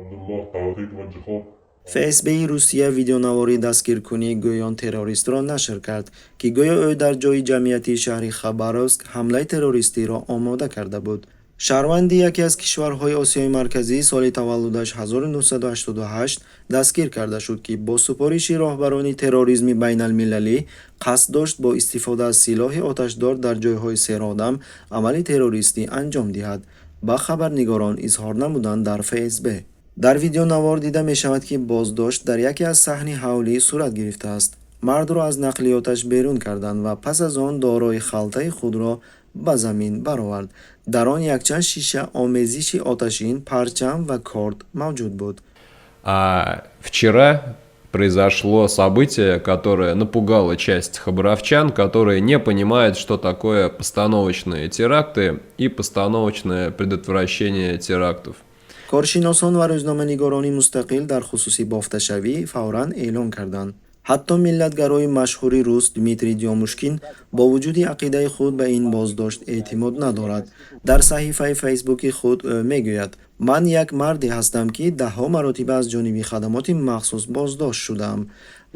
Абдулло Тавҳид ва ҷиҳод. ФСБи Русия видеонавори дастгиркунӣ гӯён террористро нашр кард, ки гӯё ӯ дар ҷойи ҷамъиятии шаҳри Хабаровск ҳамлаи террористиро омода карда буд. Шаҳрванди яке аз кишварҳои Осиёи Марказӣ соли таваллудаш 1988 дастгир карда шуд, ки бо супориши роҳбарони терроризми байналмилалӣ қасд дошт бо истифода аз силоҳи оташдор дар ҷойҳои серодам амали террористӣ анҷом диҳад, ба хабарнигорон изҳор намуданд дар ФСБ. Дар видеонавор дида мешавад, ки боздошт дар яке аз саҳни ҳавлӣ сурат гирифтааст. Мардро аз нақлиёташ берун карданд ва пас аз он дорои халтаи худро ба замин баровард. Дар он якчанд шиша омезиши оташин, парчам ва корд мавҷуд буд. А вчера произошло событие, которое напугало часть хабаровчан, которые не понимают, что такое постановочные теракты и постановочное предотвращение терактов. Коршиносон ва рӯзноманигорони мустақил дар хусуси бофташавӣ фавран эълон карданд. Ҳатто миллатгарои машҳури рус Дмитрий Дёмушкин бо вуҷуди ақидаи худ ба ин боздошт эътимод надорад. Дар саҳифаи Фейсбуки худ ӯ мегӯяд: «Ман як марде ҳастам, ки даҳҳо маротиба аз ҷониби хадамоти махсус боздошт шудаам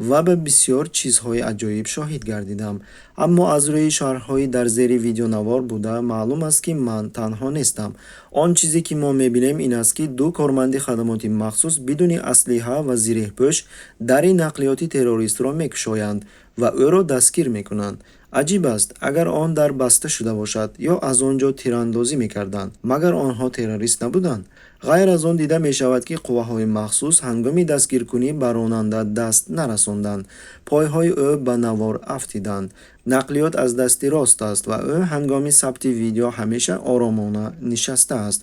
ва ба бисёр чизҳои аҷоиб шоҳид гардидам, аммо аз рӯи шарҳҳои дар зери видеонавор буда маълум аст, ки ман танҳо нестам. Он чизе, ки мо мебинем, ин аст, ки ду корманди хадамоти махсус бидуни аслиҳа ва зиреҳпӯш дари нақлиёти террористро мекушоянд ва ӯро дастгир мекунанд. Аҷиб аст, агар он дар баста шуда бошад ё аз он ҷо тирандозӣ мекарданд, магар онҳо террорист набуданд? Ғайр аз он, дида мешавад, ки қувваҳои махсус ҳангоми дастгиркунӣ ба ронанда даст нарасонданд. Пойҳои ӯ ба навор афтиданд. Нақлиёт аз дасти рост аст ва ӯ ҳангоми сабти видео ҳамеша оромона нишастааст.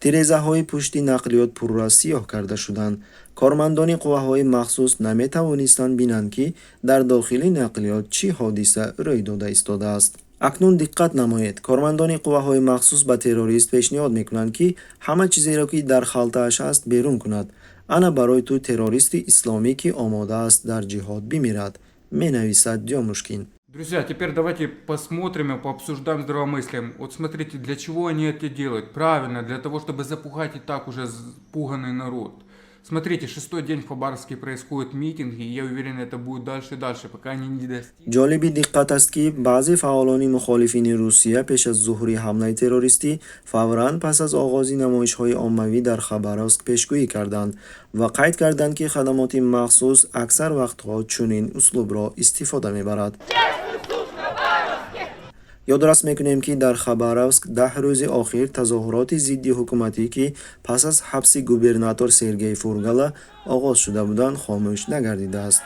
Тирезаҳои пушти нақлиёт пурра сиёҳ карда шуданд. Кормандони қувваҳои махсус наметавонистанд бинанд, ки дар дохили нақлиёт чӣ ҳодиса рӯй дода истодааст. Акнун диққат намоед: кормандони қувваҳои махсус ба террорист пешниҳод мекунанд, ки ҳама чизеро, ки дар халтааш аст, берун кунад. Ана барои ту террористи исломӣ, ки омода аст дар ҷиҳод бимирад», менависад Дёмушкин. Друзья, теперь давайте посмотрим и пообсуждаем здравомыслием. Вот смотрите, для чего они это делают? Правильно, для того, чтобы запугать и так уже запуганный народ. Смотрите, шестой день в Хабаровске происходят митинги, и я уверен, это будет дальше и дальше, пока они не достигнут. Ҷолиби диққат аст, ки баъзе фаъолони мухолифини Русия пеш аз зуҳури ҳамлаи террористӣ фавран пас аз оғози намоишҳои оммавӣ дар Хабаровск пешгӯӣ карданд ва қайд карданд, ки хадамоти махсус аксар вақтҳо чунин услубро истифода мебарад. Ёдрас мекунем, ки дар Хабаровск 10 рӯзи охир тазоҳуроти зидди ҳукуматӣ, ки пас аз ҳабси губернатор Сергей Фургала оғоз шуда буданд, хомӯш нагардидааст.